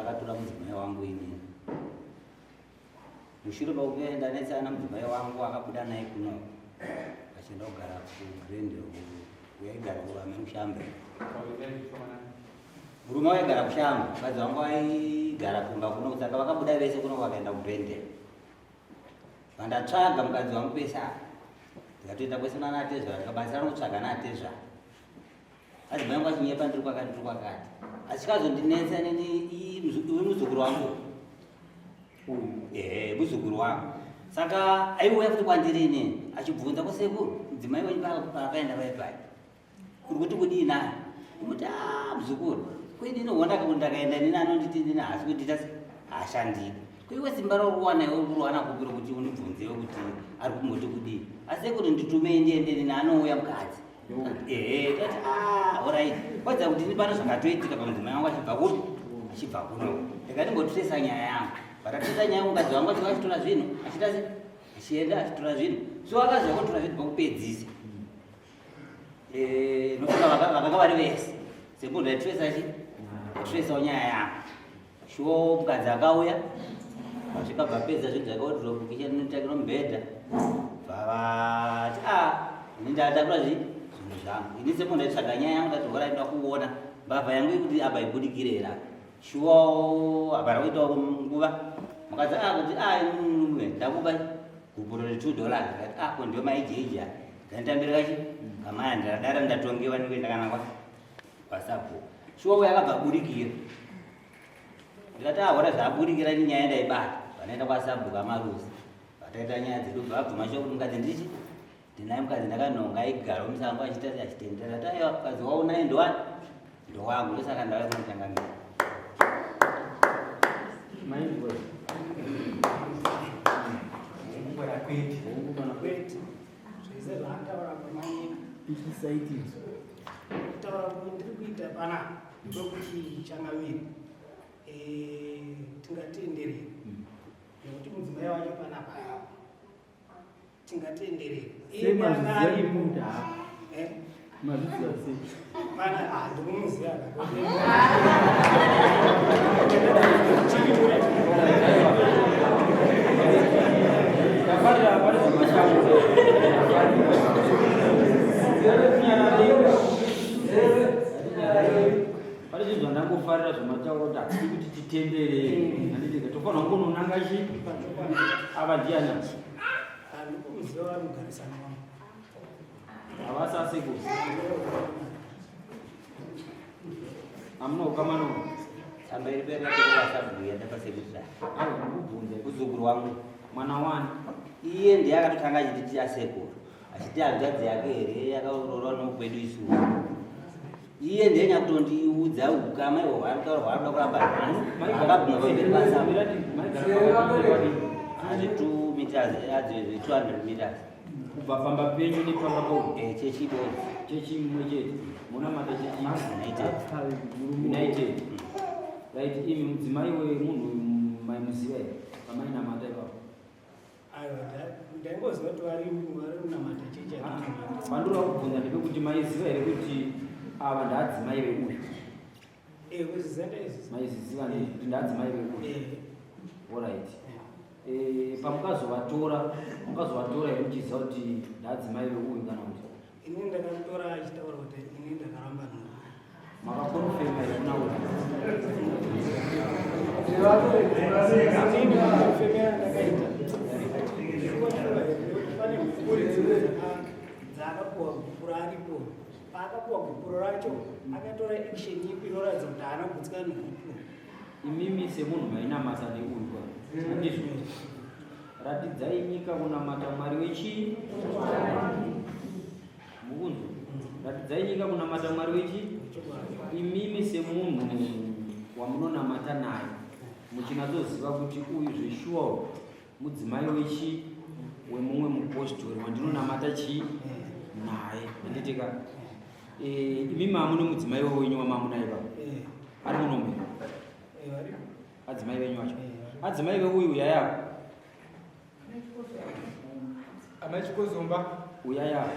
akatora mudzimai wangu inini. Mushure mekunge ndanetsana mudzimai wangu akabuda naye kuno achienda kugara kuGrand yaigara kuVamai Mushambe. Murume waigara kuShambe, mukadzi wangu aigara kumba kuno saka vakabuda vese kuno vakaenda kuGrand. Vandatsvaga mukadzi wangu pese apa. Ndikatoenda kwese nana atezvara ndikabatsirana kutsvaga naatezvara. Adzimai wangu achinyepa ndiri kwakati ndiri kwakati. Asi chikazondinetsa nini uyu muzukuru wangu. Uyu ehe muzukuru wangu. Saka aiuya futi kwandiri inini achibvunza kwasekuru mudzimai wenyu paakaenda paye paye. Uri kuti kudii naye? Ndimoti ah muzukuru kwedini honda ndakaenda inini anonditi inini haasi kundiita haashandiki. Ko iwe simba rauri kuwana iwe uri kuwana kupi rokuti undibvunzewo kuti ari kumboti kudii? Asi kuti nditumei ndiende inini anouya mukadzi. Ehe, tati ah, alright. Kwadza kuti ini pano zvakatoitika pamudzimai wangu achibva kupi? Achibva kuno. Ndikati mbotiresa nyaya yangu. Vatatiresa nyaya yangu mukadzi wangu achibva achitora zvinhu, achiita se achienda achitora zvinhu. So akaziva kutora zvinhu pakupedzisa. Eh, nofunga vakanga vari vese. Semunhu aitiresa chi? Aitiresawo nyaya yangu. Shuwa mukadzi akauya vasvika bvapedza zvinhu zvake wardrobe kitchen inotakira mubhedha bvavati a ah, ini ndatakura zvi zvinhu zvangu ini semunhu ndaitsvaga nyaya yangu ndati hora inoda kuona mbavha yangu yekuti apa ibudikire here apa shuwa hapana kuitawo nguva mukadzi a ah, kuti a ah, murume ndakupa gupuro re $2 ndikati a ko ndiyo maijeija ndanditambira kachi kamaya ndadara ndatongewa ndikuenda kana kwa kwasabhuku shuwa uyo akabva aburikira ndikati ahora zvaaburikira ini nyaya ndaibata vanoenda kwasabhuku amaruzi vataita nyaya dzedu bva abvuma shuwa kuti mukadzi ndichi ndinaye mukadzi ndakanhonga aigara musango achiita achitendera taiwa mukadzi waunaye ndowani ndowangu ndosaka ndauya kunochangamira Zvese zvaataura pamanyika. Kutaura ndiri kuita panapa ndokuti changamire eh, tingatenderere nekuti mudzimai wacho panapa tingatenderere iye anga aripo eh? Mazviziva sei? Pana ah ndikumuziva. Pane zvinhu zvandangofarira zvamataura kuti hatidi kuti titenderere handitika tofanira kungononanga chi ava ndiani Handikumuziva vari kugarisana wangu. Havasi asekuru. Hamuna ukama no. Tsamba iri pera yakaita yada pasekuru. Aiwa ndikubvunza. Muzukuru wangu. Mwana wani. Iye ndiye akatotanga achiti asekuru. Achiti hanzvadzi yake here yakaroorwa nokwedu isu. Iye ndiye nyakutondiudza ukama ihwo hwaari kutaura hwaari kuda kuramba nhasi. Akabvuma pamberi pasamba. Asi 2 meters, adzi 200 meters. Kubva pamba penyu nepamba po eh, chechi idodzi. Chechi imwe chete. Munamata chechi United. United. Right, imi mudzimai wemunhu maimuziva here? Pamainamata ipapo. Aiwa, ndaingoziva kuti vari vari kunamata chechi yatinamata. Pandinoda kubvunza ndepekuti maiziva here kuti ava ndaadzimai veuyu? Eh, kuziva ndaiziva. Maiziziva ne kuti ndaadzimai veuyu? Eh. Alright. Eh, pamukazovatora, mukazovatora here muchiziva kuti ndaadzimai veuyu kana kuti? Ini ndakamutora achitaura kuti ini ndakaramba naye. Makakonfema here kuna uyu? Inini makonfemera ndakaita. Shuwa shuwa pane mhuri dzimwe dzaakapuwa gupuro aripo. Paakapuwa gupuro racho akatora action ipi inoratidza kuti haana kugutsikana negupuro. Imimi semunhu mainamata neuyu kwa. Handizvo. Ratidzai nyika kunamata Mwari wechii? Mukunzwa? Ratidzai nyika kunamata Mwari wechii? Imimi semunhu wamunonamata naye muchinatsoziva kuti uyu zveshuwa uyu mudzimai wechii wemumwe mupostori wandinonamata chii naye handiti ka Eh, imimi hamune mudzimai wenyu wamamunaye baba ari munomu adzimai venyu vacho adzimai veuyu uyai ako Amai Chikozomba. Uyai ako.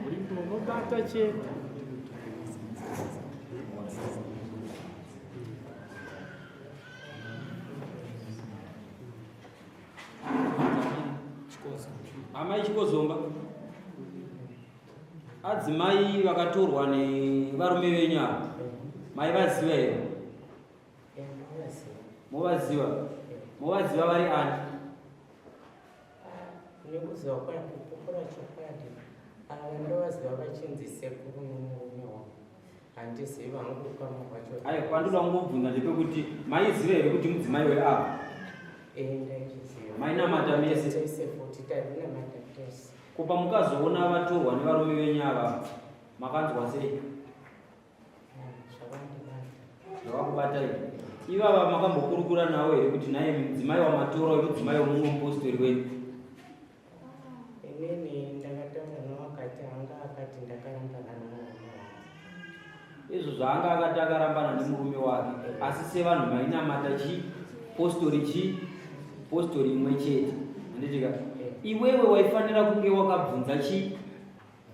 Uripo unobata chete. Amai Chikozomba, adzimai vakatorwa nevarume venyu ava maivaziva here? Movaziva? Movaziva vari ani? Nekuziva kwakupupura chokwadi, ava ndovaziva vachinzi sekuru nomurume wangu. Handizivi hangu ukama hwacho. Ayo, kwandoda kungobvunza ndepekuti maiziva here kuti mudzimai weava? Eh, ndaizviziva. Mainamata mese? Tese futi tainamata tese. Ko pamukazoona vatorwa nevarume venyu ava makanzwa sei? Zvakandibata. Zvakakubatai? Ivava makambokurukura navo here kuti naye mudzimai wamatora uyu mudzimai wemumwe mupostori wenyu? Inini ndakataura nowakati anga akati ndakarambana nomurume wangu. Izvo zvaanga akati akarambana nemurume wake, asi sevanhu mainamata chi postori chi postori imwe chete, handitika? Iwewe waifanira kunge wakabvunza chi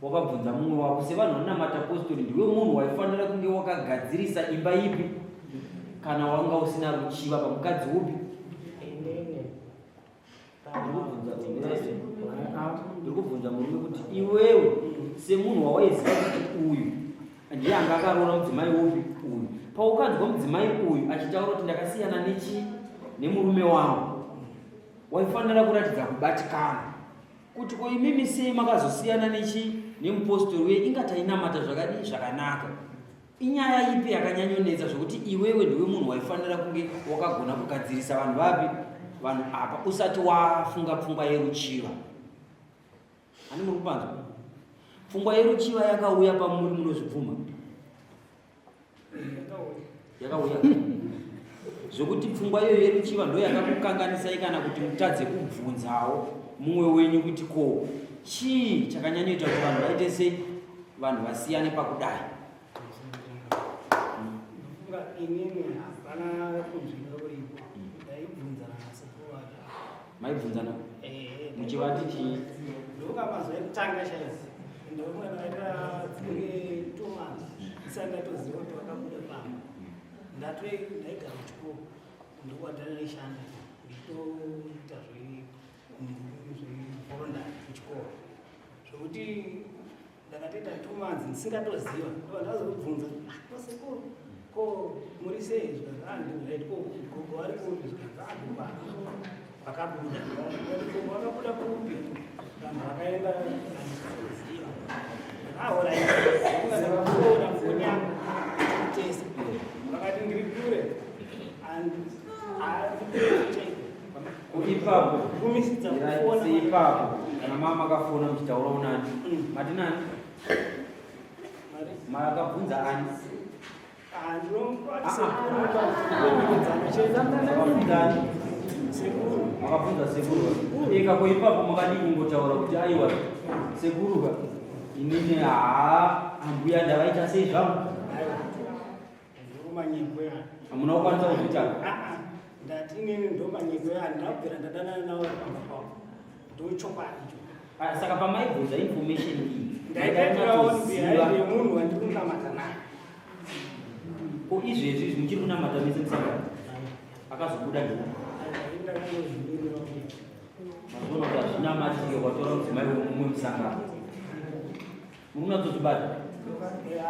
wakabvunza mumwe wako. Sevanhu vanonamata postori, ndiwe munhu waifanira kunge wakagadzirisa imba ipi kana wanga usina ruchiva pamukadzi upi? Inini Ndiri kubvunza murume kuti iwewe semunhu wawaiziva kuti uyu ndiye anga akaroora mudzimai upi uyu, paukanzwa mudzimai uyu achitaura kuti ndakasiyana nechi nemurume wangu, waifanira kuratidza kubatikana kuti ko imimi sei makazosiyana nechi nemupostori uye inga tainamata zvakadii zvakanaka. Inyaya ipi yakanyanyonetsa zvokuti iwewe ndiwe munhu waifanira kunge wakagona kugadzirisa vanhu vapi vanhu apa usati wafunga pfungwa yeruchiva? Ani muri kupanzwa? Pfungwa yeruchiva yakauya pamuri, munozvibvuma? Yakauya zvokuti pfungwa iyoyo yeruchiva ndo yakakukanganisai kana kuti mutadze kubvunzawo mumwe wenyu kuti ko chii chakanyanyoita kuti vanhu vaite sei, vanhu vasiyane pakudai? Ndofunga inini hapana kunzvika kuripo, ndaibvunzana nasekuru vake. Maibvunzana muchivati chii? Ndofunga mazuva ekutanga chaizi, ndofunga ndakaita dzinenge 2 months ndisati ndatoziva kuti vakabuda pamba. Ndaigara kuchikoro, ndokwandanaishanda ndichitoita zvevoluntary kuchikoro, zvokuti ndakatoita 2 months ndisingatoziva. Ndobva ndazobvunza, "Ah, sekuru, ko muri sei?" Zvikanzi, "Ah, ndiright. Ko gogo vari kupi?" Zvikanzi, "Ah, gogo vakabuda." Gogo vakabuda kupi? Vanhu vakaenda handisitoziva. Alright, ndakafona foni yangu tese, vakati ndiri kure and chaiko. Ko ipapo Kumisidza kufona. Seipapo kana mama makafona muchitaura unani? Mati nani? Makabvunza ani? Ndinoti sekuru, chete. Makabvunza ani? Sekuru. Makabvunza sekuru. Eka ko ipapo makadii kungotaura kuti aiwa sekuru ka, inini haa ambuya ndavaita sei zvangu? Aiwa, ndomanyiko yani. Hamuna kukwanisa kuzvita? Ndati inini ndomanyiko yani, ndabvira ndadanana navo pamba pavo, ndochokwadi icho. Ah, saka pamaibvunza information iyi Ndaitaitirawo maitoziva. behind yemunhu wandiri kunamata naye. Ko izvezvi izvi muchiri kunamata mese musangano, akazobuda ndiwo? Ndakangozvimirira. Mazviona kuti hazvinamatike kwatora mudzimai wemumwe musangano. Muri kunatsozvibata?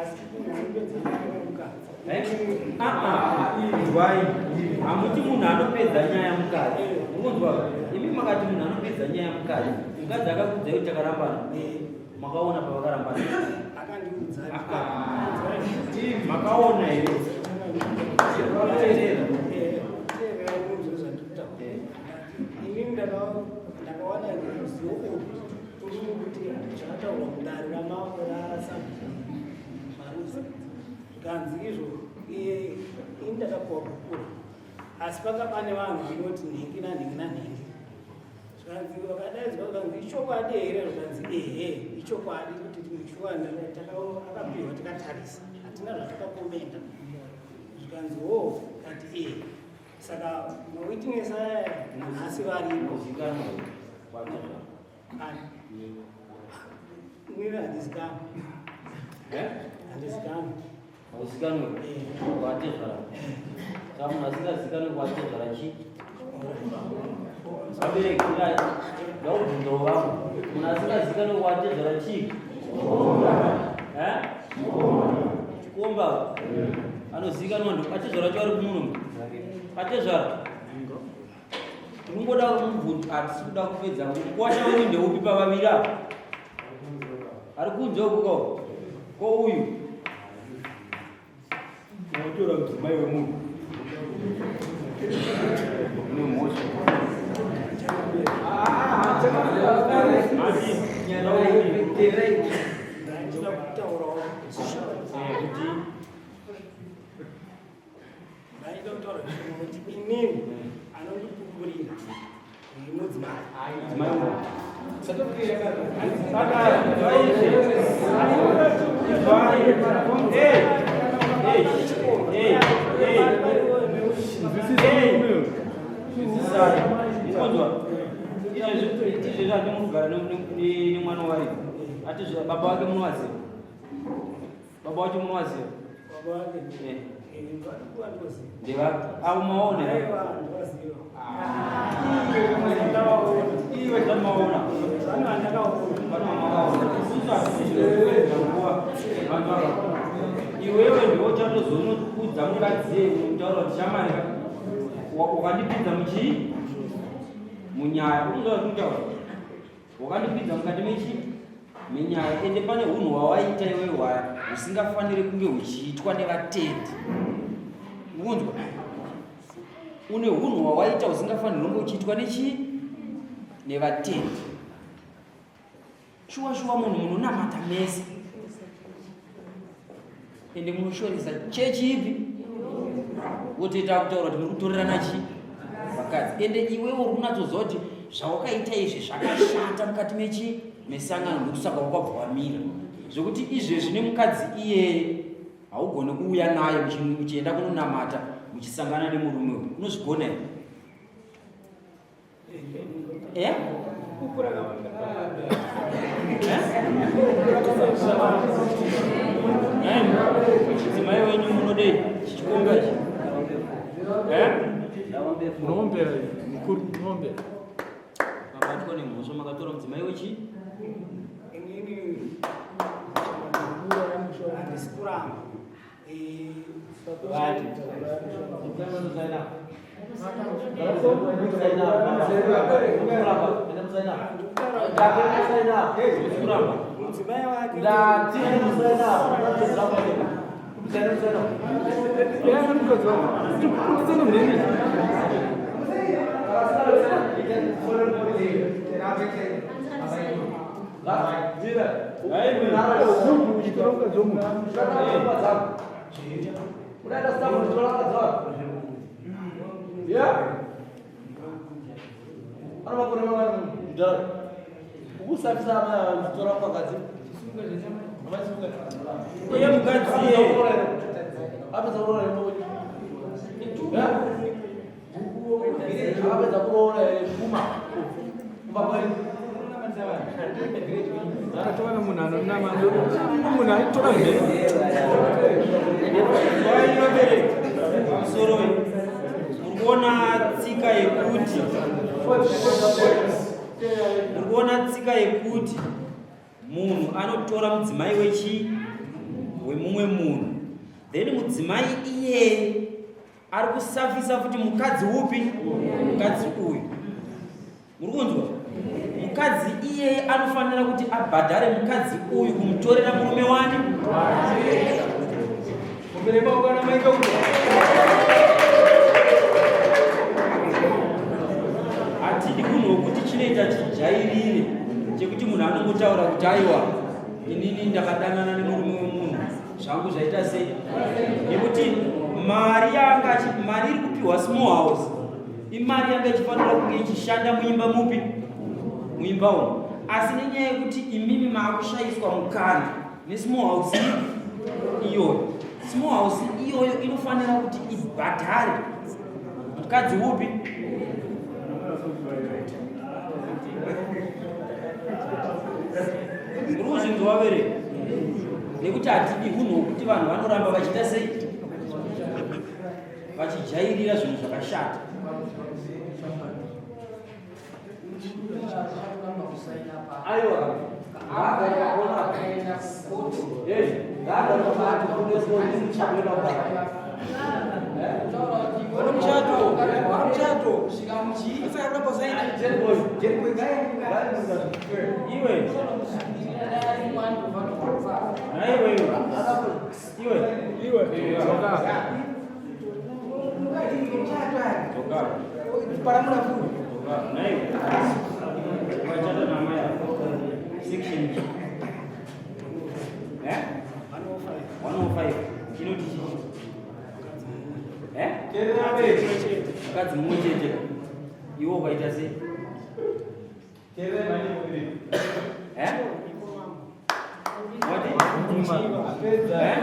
Asi munhu anopedza mukadzi. Inzwai, hamuti munhu anopedza nyaya mukadzi. Mukunzwa? Imi makati munhu anopedza nyaya mukadzi. Mukadzi akakudzai kuti takarambana, makaona pavakarambana? Akandiudza. Makaona here? Teerera. Teererai munzwe zvandikutaura. Inini ndakawana ruzivo urwu ruri kuti zvakataurwa mudare rasabhuku Maruzi, zvikanzi izvo iye ini ndakapuwa gupuro, asi panga pane vanhu vanoti nhingi nanhingi nanhingi. Zvikanzi vakadaidzwa, zvikanzi ichokwadi here? Zvikanzi ehe, ichokwadi kuti shuwa akapiwa tikatarisa, hatina zvatakakomenda. Zvikanzi ho, kati ehe, saka mawitness aya nanhasi varipo. Zikanwa kwatezvara? Ani? Inini handizikanwi. Handizikanwi. Hauzikanwe kwatezvara? Saka munhu asingazikanwe kwatezvara chii? Vabereki, ndaubvunzawo vamwe. Munhu asingazikanwe kwatezvara chii? Eh? Chikomba. Anozikanwa ndo atezvara wacho ari kumuno. Atezvara. Tinongoda kumubvunza hatisi kuda kupedza nguva. Mukuwasha wenyu ndeupi pavaviri apa? Ari kunze uku ko? Ko uyu? Unotora mudzimai wemunhu. Une mhosva. Ndachida kutaurawo Kuti ndaida kutaura zvishoma kuti inini anondipupurira mudzimai. Mudzimai uyu. Izvezvi handi munogara nemwana wari ati baba vake munovaziva baba wacho munovaziva Baba vake ndeva avo maone iwe zvamaona iwewe ndiwo uchatozonoudza mukadzi kutaura kuti shamwari wakandipinza muchii munyaya unoziva kutaura wakandipinza mukati mechi menyaya ende pane unhu hwawaita iwewe hwaya husingafaniri kunge huchiitwa nevatendi unzwa une hunhu hwawaita husingafaniri kunge huchiitwa nechii nevatendi shuwa shuwa munhu munonamata mese ende munoshoresa chechi ipi wotoita kutaura kuti muri kutorerana chii vakadzi ende iwewe uri kunatsoziva kuti zvawakaita izvi zvakashata mukati mechi mesangano ndokusaka wakabva wamira zvekuti izvezvi nemukadzi iyeye haugoni kuuya naye muchienda kunonamata muchisangana nemurume uyu unozvigona here Eh? Eh? Mudzimai wenyu munodei chichikomba ichi? Eh? Munowombera mukuru, munowombera. Mabatwa nemhosva makatora mudzimai wechi? Inini handisi kuramba. Mudzimai wake Uye mukadzi Akapedza kuroora pfuma kumba kwari. Akatova munhu anonama munhu aitora mheni. Vabereki pamusoro muri kuona tsika yekuti muri kuona tsika yekuti munhu anotora mudzimai wechi wemumwe munhu then mudzimai iyeye ari kusafisa futi mukadzi upi mukadzi uyu muri kunzwa mukadzi iyeye anofanira kuti abhadhare mukadzi uyu kumutorera murume wani hatidi munhu wekuti chinoita chijairire chekuti munhu anongotaura kuti aiwa inini ndakadanana nemurume wemunhu zvangu zvaita sei nekuti mari yanga mari iri kupiwa small house imari yanga ichifanira kunge ichishanda muimba mupi muimba umu asi nenyaya yekuti imimi maakushayiswa mukana nesmall house iyoyo small house iyoyo inofanira kuti ibhadhare mukadzi upi muri kuzvinzwa vabereki nekuti hatidi hunhu hwekuti vanhu vanoramba vachiita sei vachijairira zvinhu zvakashata. Aiwa, ngaagare pakona. Hey, ngaagare pakona kuneswa muchato wenda. Wana muchato, wana muchato. Saka kuramba usaina. Jerry boy, Jerry boy ngaende ngaende. Iwe. Naiwe iwe. Iwe. Iwe. Tsoka. Tsoka. Paramura futi. Tsoka. Naiwe. Wachata na maya. Section G. Eh? 105. Chinoti chii? Eh? Mukadzi mumwe chete. Iwe ukaita sei? Eh? Wati? Eh?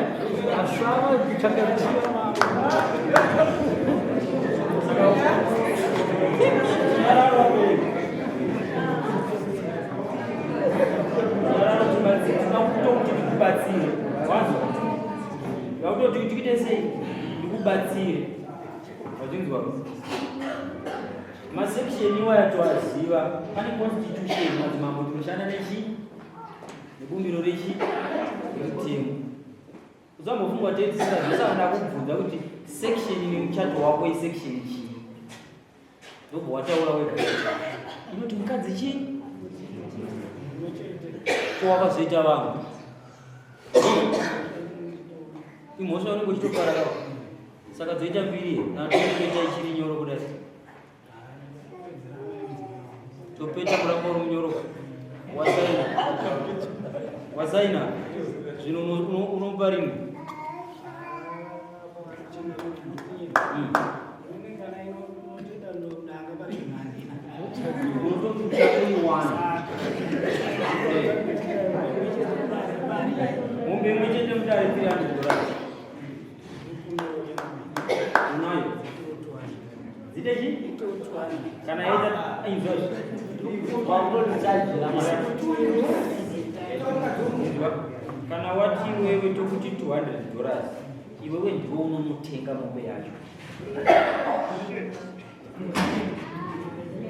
Asava kuchangamchia. Nyararo tibatsire, tinakutoti tikubatsire. Wanzwa? Yakutoti tiite sei? Ndikubatsire. Wachinzwa? Masection iwaya toaziva. Pane constitution madzimambo tinoshanda nechi? Nebumbiro rechi? Remutemo. Uzambofunga teedzisira zvose ndakubvunza kuti section ine muchato wako isection chii? Ndobva wataura wega. Inoti mukadzi chii? Ko wakazoita vamwe? Imhosva unenge uchitopara ka. Saka dzoita mbiri here? Kana toita ichiri nyoro kudai. Topeta kuramba uri munyoro. Wasaina. Wasaina. Zvino unopa rimwe. Unototuta kuiwana. Mombe imwe chete mudare 300 dollars. Unayo. Dzite chi? Kana yaita inzwa. Inzwa. Kana wati iwewe tokuti 200 dollars, iwewe ndiwe unonotenga mombe yacho.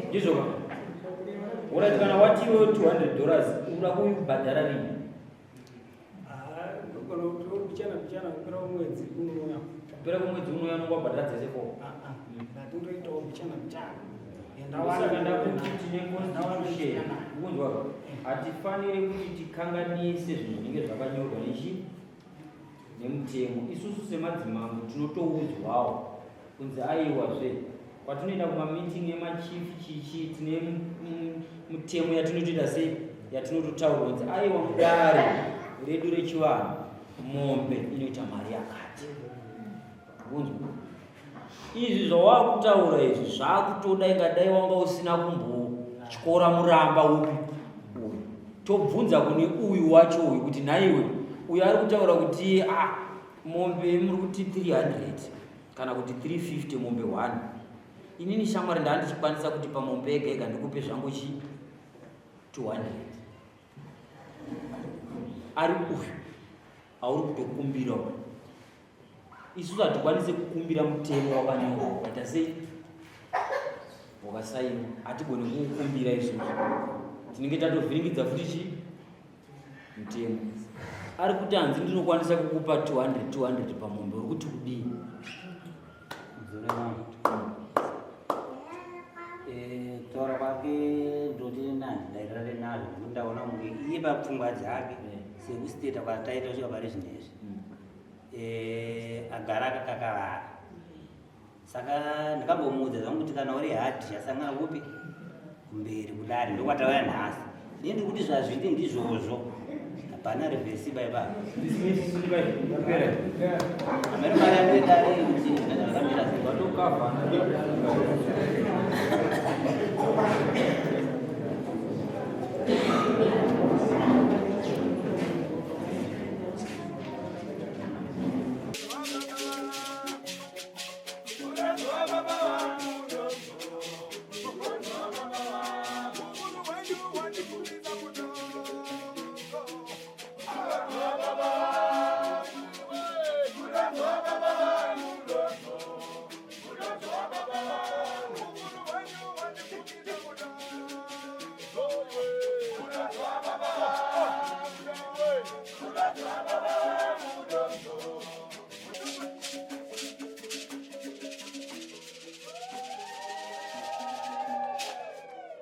Ndizvo ka? Alright, kana wati iwewe 200 dollars, unoda kuibhadhara rini? Mbichana mbichana kupera mwedzi unouya. Kupera kwemwedzi unouya unonga wabhadhara dzese four. Ndatindoitawo mbichana mbichana. Saka ndakuti tine constitution. Ukunzwa? Hatifaniri kuti tikanganise zvinhu zvinenge zvakanyorwa nechi nemutemo. Isusu semadzimambo tinotoudzwawo kunzi aiwazve kwatinoenda kumameeting emachief chichi tine mutemo yatinotoita sei yatinototaura kunzi aiwa mudare redu rechivanhu mombe inoita mari yakati. Unzwa? Izvi zvawakutaura izvi zvakutoda ingadai wanga usina kumbotyora muramba upi uyu. Tobvunza kune uyu wacho uyu kuti nhaiwe uyu ari kutaura kuti ah, mombe muri kuti 300 kana kuti 350 mombe 1. Inini shamwari ndaa ndichikwanisa kuti pamombe yega yega ndikupe zvangu chi 200. Ari uyu auri kutokumbira uyu. Isusu hatikwanisi kukumbira mutemo wakanyorwa wakaita sei wakasainwa, hatigoni kukumbira isusu, tinenge tatovhiringidza futi chi mutemo. Ari kuti hanzi ndinokwanisa kukupa 200 200 pamombe, uri kuti kudii? Kutaura kwake ndoti nani ndairare nazvo nekuti ndaona kunge iye papfungwa dzake sekusiteta kwataita kusvika pari zvinezvi agara akakakavara. Saka ndakambomuudza zvangu kuti kana uri hard asangana kupi kumberi kudare ndokwatauya nhasi. Ini ndiri kuti zvazviri ndizvozvo, hapana reverse baiba. Dismiss, sungai, yapera. Amene mari yandoita rei kuti zvakamira sei. Watokavhana.